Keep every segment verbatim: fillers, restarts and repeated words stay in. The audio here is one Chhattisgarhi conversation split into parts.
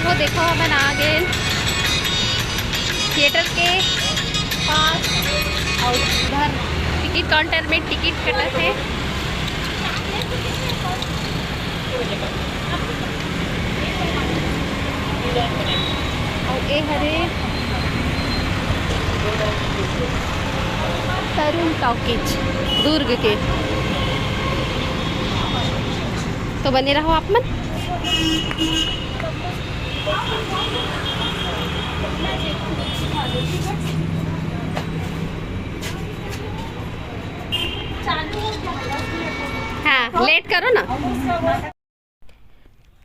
तो देखो, हमन आ गए थिएटर के पास और उधर टिकट काउंटर में टिकट कटत हे। और ए हरे तरुण टॉकीज दुर्ग के। तो बने रहो आप मन। हाँ, लेट करो ना।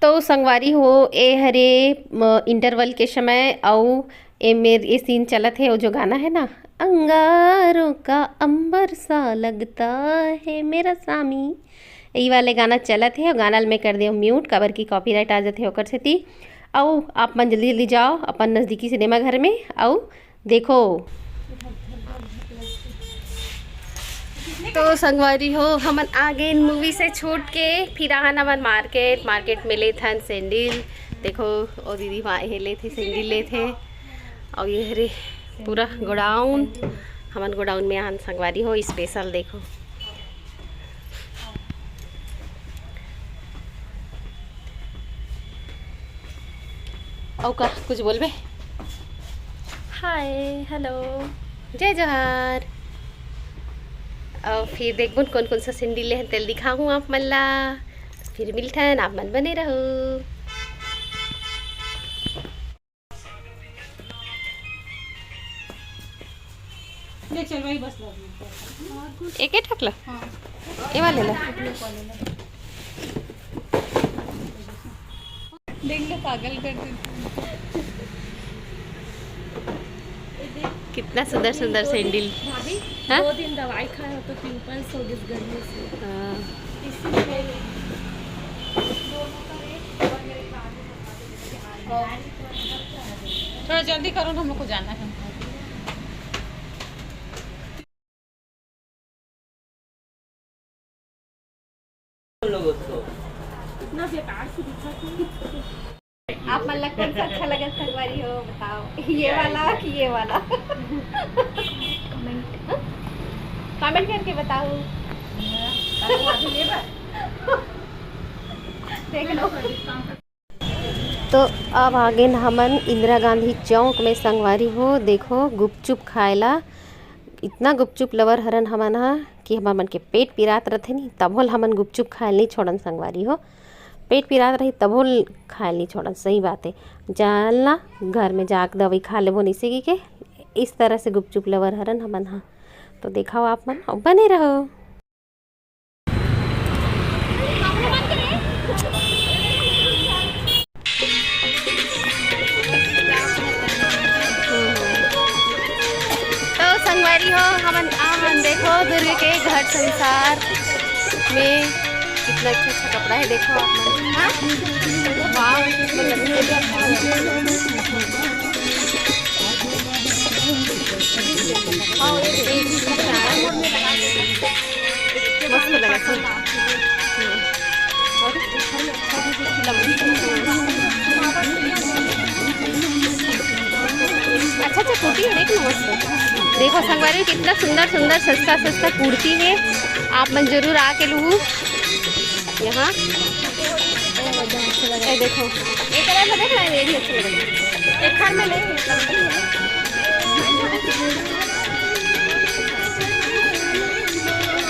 तो संगवारी हो, ए हरे, म, इंटरवल के समय, अउ ए मेर ए सीन चलत हे, वो जो गाना है ना, "अंगारों का अंबर सा लगता है मेरा सामी", यही वाले गाना चलत हे, और गाना ल मैं कर देव म्यूट, काबर की कॉपीराइट आ जाथे ओकर सेती। अउ आप मन जल्दी जल्दी जाओ अपन नजदीकी सिनेमा घर में, अउ देखो। तो संगवारी हो, हमन आ गए मूवी से छूट के, फिर आहन हमन मार्केट। मार्केट में लेथन सैंडल। देखो, ओ दीदी वहाँ हे लेथे, सैंडल लेथे। और ये हरे पूरा गोडाउन, हमन गोडाउन में आहन संगवारी हो, स्पेशल देखो। अउ का कुछ बोलबे? हाय, हेलो, जय जोहार। अउ फिर देखबुन कौन कौन सा सैंडल लेहन, तेल दिखाहूँ आप मन ला। फिर मिलथन, आप मन बने रहो। ले चल भाई, बस लो। एक ही ठक ला? हाँ। ये वाले ला? देख ले, पागल कर देती। कितना सुंदर सुंदर सैंडल। भाभी, हाँ? दो दिन दवाई खाया तो पिंपल्स हो गए गर्मी से। हाँ। इसीलिए दोनों का रेट और मेरे कान में थोड़ा जल्दी करो ना, हमको जाना है। इतना बेकार से दिखा। आप मन ला कौन सा अच्छा लगा संगवारी हो, बताओ, ये वाला कि ये वाला? कमेंट करके बताओ। देख लो। तो अब आ गेन हमन इंदिरा गांधी चौक में संगवारी हो। देखो गुपचुप खाए ला, इतना गुपचुप लवर हरन हमन हा कि हमर मन के पेट पिरात रथे नी, तभो ल हमन गुपचुप खाए ल नहीं छोड़न संगवारी हो। पेट पिरात रही तभो ल खाए ल नहीं छोड़न, सही बात है। जान ला घर में जाके दवाई खा लेबो नइसे की के, इस तरह से गुपचुप लवर हरन हमन हा। तो देखाओ आप मन, अउ बने रहो। तो संगवारी हो, हमन, हमन देखो दुर्ग के घर संसार में कितना अच्छा अच्छा कपड़ा है, देखो आप मन। हाँ? वाह, मतलब मस्त लगा था। अच्छा अच्छा कुर्ती है, देख लो मस्त। देखो संगवारी, कितना सुंदर सुंदर सस्ता सस्ता कुर्ती है, आप मन जरूर आके लू यहाँ। ये देखो, ये कलर में देख रहा है, ये भी अच्छा लग रहा है। एक घर में नहीं है,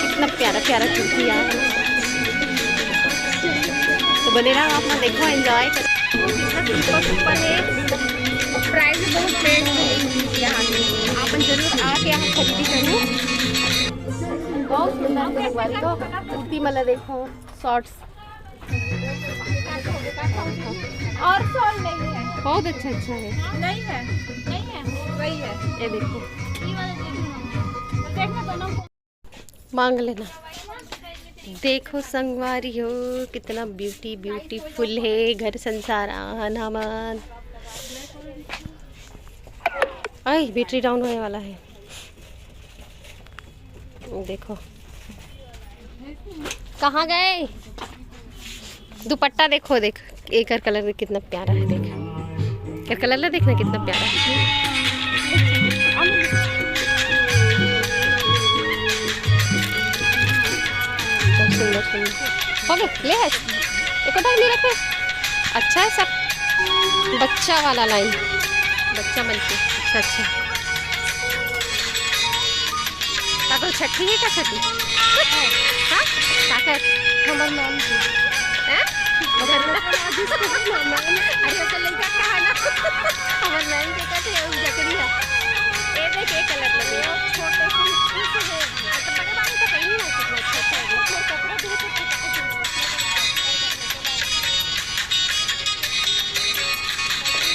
कितना प्यारा प्यारा कुर्ती यार। तो बने रहो आप मन, देखो, एंजॉय करो। कितना सुपर सुपर है, प्राइस बहुत बेस्ट है यहाँ के। आप जरूर आके यहाँ खरीदी करो। बहुत सुंदर संगवारी हो, कुर्ती मला देखो, शॉर्ट्स। और शॉल नहीं है। बहुत अच्छा अच्छा है। नहीं है, नहीं है, वही है। ये देखो, ये वाला देखो। देखना दोनों को। मांग लेना। देखो संगवारी हो, कितना ब्यूटी ब्यूटीफुल है घर संसार आहन हमन। आई बैटरी डाउन होने वाला है। देखो कहाँ गए दुपट्टा, देखो देख एकर कलर कितना प्यारा है, देख। एकर कलर ला देखना कितना प्यारा है। बहुत सुंदर, सुंदर। हो गए, ले है। एको दाई नहीं रखे। अच्छा है सब। बच्चा वाला लाइन। बच्चा मन के। अच्छा, अच्छा। ताको छठी है का छठी? हाँ? ताकत। हमर नाम की। हैं? ओकर नाम। अरे, ओकर लइका कहा ना? हमर नाम के कहते हैं, जकरी है। ये देख, ये कलर लगे। छोटे से, छोटे से है। आ, तो बड़े वाले तो कहीं नहीं कितना छोटा है। वो कपड़ा धो के फेंका है।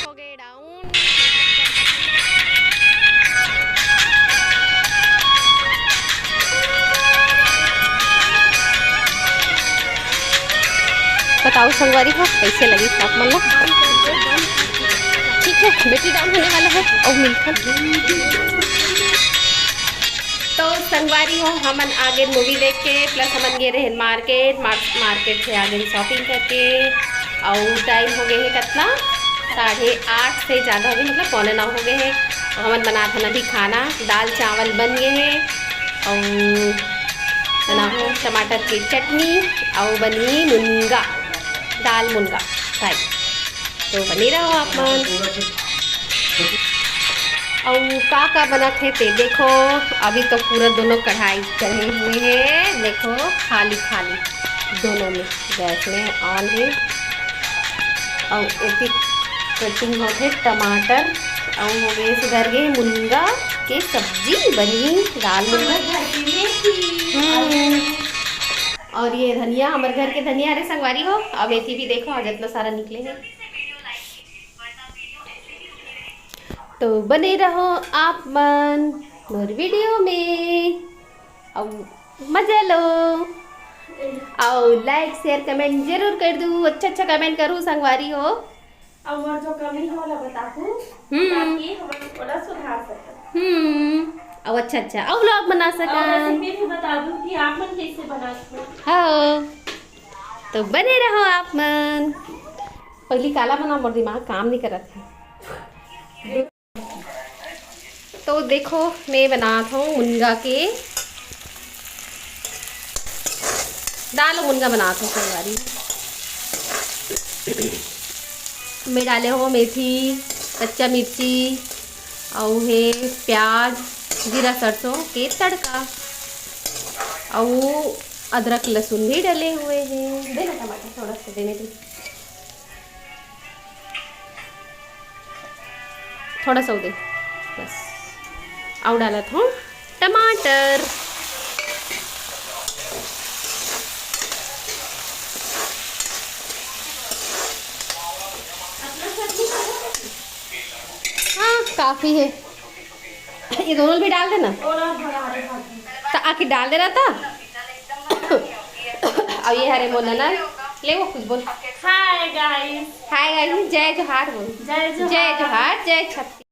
हो गए डाउन। बताओ संगवारी हो, कैसे लगी आप मन ला? ठीक है, बैटरी डाउन होने वाला है, अब मिलता। तो संगवारी हो, हमन आगे मूवी देख के, प्लस हमन गे रहे मार्केट। मार्केट से आगे शॉपिंग करके, अउ टाइम हो गए है कतना, साढ़े आठ से ज़्यादा हो गए, मतलब पौने नौ हो गए है। हमन बनात हन अभी खाना, दाल चावल बन गए है, अउ बनाहूँ टमाटर के चटनी, अउ बनही मुनगा, दाल मुनगा फ्राई। तो बने रहो आप मन। अउ का का बनत हे ते देखो, अभी तो पूरा दोनों कढ़ाई चढ़े हुए हैं, देखो खाली खाली दोनों में, गैस में ऑन है। अउ एती कटिंग होथे टमाटर, अउ हो गए सुधर गए मुनगा के सब्जी बनी, दाल मुनगा। हम्म। और ये धनिया, हमर घर के धनिया, अरे संगवारी हो, अब एती भी देखो आज इतना सारा निकले है। तो बने रहो आप मन मोर वीडियो में, अउ मजा लो, अउ लाइक शेयर कमेंट जरूर कर दू। अच्छा अच्छा कमेंट करू संगवारी हो। अउ मोर जो कमी हो ओला बताहू, हम्म। ताकि हम ओला सुधार सकन। हम्म। अउ अच्छा अच्छा अउ व्लॉग बना अउ सकन। रेसिपी भी बता दूं कि आप मन कैसे बनाते हो। हाँ, तो बने रहो आप मन। पहली काला बना, मोर दिमाग काम नहीं करत है। तो देखो, मैं बनात हूँ मुनगा के दाल, मुनगा बनात हूँ संगवारी। मैं डाले हूँ मेथी, कच्चा मिर्ची, अउ हे प्याज, जीरा, सरसों के तड़का, अउ अदरक लहसुन भी डले हुए हैं। दे ना टमाटर थोड़ा सा देने के। थोड़ा सा दे बस। अउ डालत हूँ टमाटर। हाँ, काफी है। ये दोनों भी डाल देना। तो आके डाल देना था। अउ ये हरे मोर ननद, ले वो कुछ बोल। Hi guys. हाय गाइस, जय जोहार बोल। जय जोहार। जय जोहार, जय छत्तीस।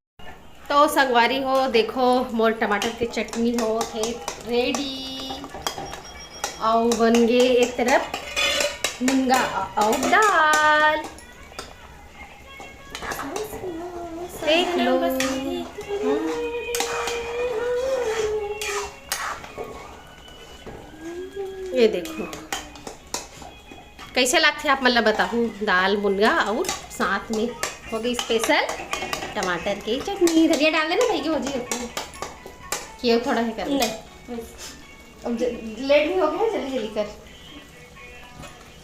तो संगवारी हो, देखो मोर टमाटर के चटनी होत हे रेडी। अउ बन गे एक तरफ मुनगा अउ दाल। देख लो। हम्म। ये देखो, कैसे लागथे आप मन ला बताहू, दाल मुनगा अउ साथ में हो गई स्पेशल टमाटर के चटनी। धनिया डाल देना भाई, हो जी, कि ये थोड़ा है कर। नहीं, अब ज-, लेट भी हो गया है, जल्दी जल्दी कर।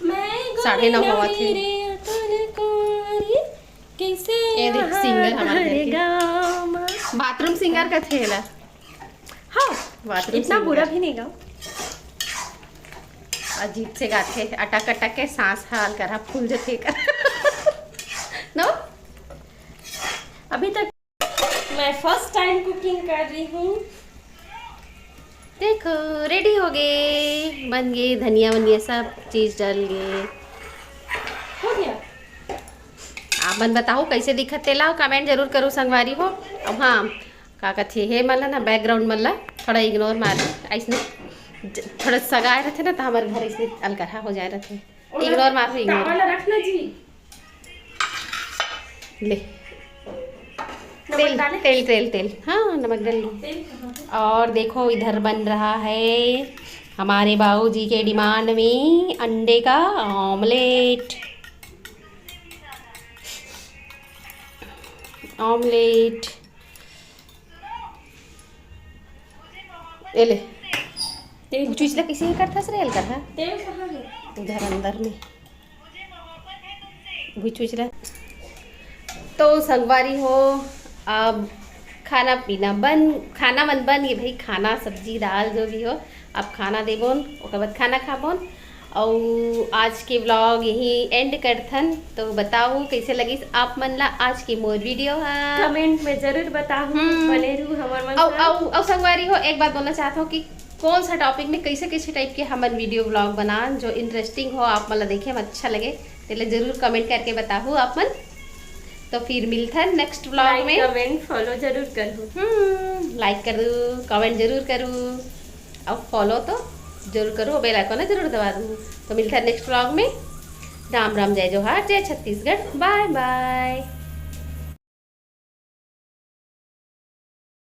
मैं साढ़े नौ गई हुआ थे। मेरे अटल कारी, कैसे ये देख, यहाँ सिंगर हमारे घर के। गाँव में। बाथरूम सिंगर का थेला। हाँ, बाथरूम इतना सिंगर। बुरा भी नहीं गाओ। अजीब से गाथे, अटक अटक के सांस हाल करा फूल जथे कर। नो? अभी तक मैं फर्स्ट टाइम कुकिंग कर रही हूँ। देखो, रेडी हो गए, बन गए, धनिया वनिया सब चीज डल गए। हो गया। आप मन बताओ कैसे दिखत तेला, कमेंट जरूर करो संगवारी हो। अब हाँ, का कथे, हे मन ला ना, बैकग्राउंड मन ला थोड़ा इग्नोर मार, ऐसने ज-, थोड़ा सगाए रहते ना, तो हमारे घर ऐसे अलकरहा हो जाए रहते। इग्नोर मार, इग्नोर। तावा ला रखना जी। ले, तेल, तेल, तेल, तेल। हाँ, नमक डाल लो। और देखो, इधर बन रहा है हमारे बाबूजी के डिमांड में अंडे का ऑमलेट। ऑमलेट। ए ले। तेल चुचला कैसे ही करता सर, हल्का था। तेल कहाँ है? उधर अंदर में। भी चुचला। तो संगवारी हो, अब खाना पीना बन, खाना मन बन ये भाई, खाना, सब्जी, दाल, जो भी हो, अब खाना देबोन, ओकर बाद खाना खाबोन। और आज के व्लॉग यही एंड करथन। तो बताओ, कैसे लगिस आप मन ला आज के मोर वीडियो हा? कमेंट में जरूर बताहू। हम्म। बने रहू हमर मन अउ, साथ। अउ, अउ संगवारी हो, एक बात बोलना चाहत हूँ कि कौन सा टॉपिक में कैसे, कैसे टाइप के हमन वीडियो व्लॉग बनान, जो इंटरेस्टिंग हो, आप मन ला देखे में अच्छा लगे, तेला जरूर कमेंट करके बताहू आप मन। तो फिर मिलथन नेक्स्ट व्लॉग में। कमेंट फॉलो जरूर करू। हम्म, लाइक करू, कमेंट जरूर करू, और फॉलो तो जरूर करू, बेल आइकन जरूर दबा दू। तो मिलथन नेक्स्ट व्लॉग में। राम राम, जय जोहार, जय छत्तीसगढ़, बाय बाय।